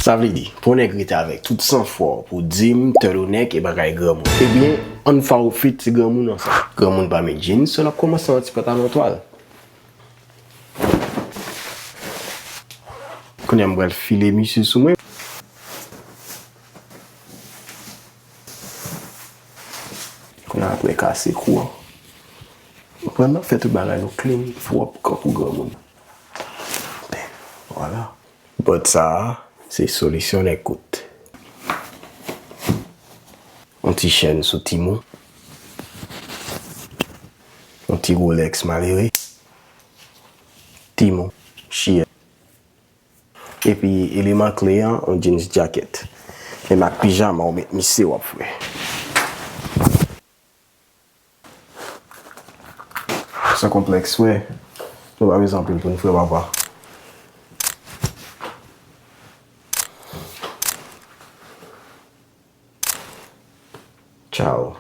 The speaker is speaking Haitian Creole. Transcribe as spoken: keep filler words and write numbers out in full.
Sa vle di, pou yon nèg rete avèk tout sanfwa w pou di m turtleneck e bagay granmoun. Ebyen, ann fawfit se granmoun an sa. Granmoun pa met jeans, so n ap kòmanse an ti pantalon twal. Kounye a m pral file misye sou mwen. Kounye a apre kase kou an. Ou konprann nan? Fè tout bagay nou clean, pwòp, kankou granmoun. Vwala. Bòt sa a, se solisyon nèg kout. Yon ti chèn sou timoun. Yon ti Rolex malere. Timoun. Chiyè. Epi eleman kle an, yon jeans jacket. Menm ak pijama w met misye w ap fre. San konplèks, frè. Nou pa bezwen anpil pou n fre, papa. Tchao.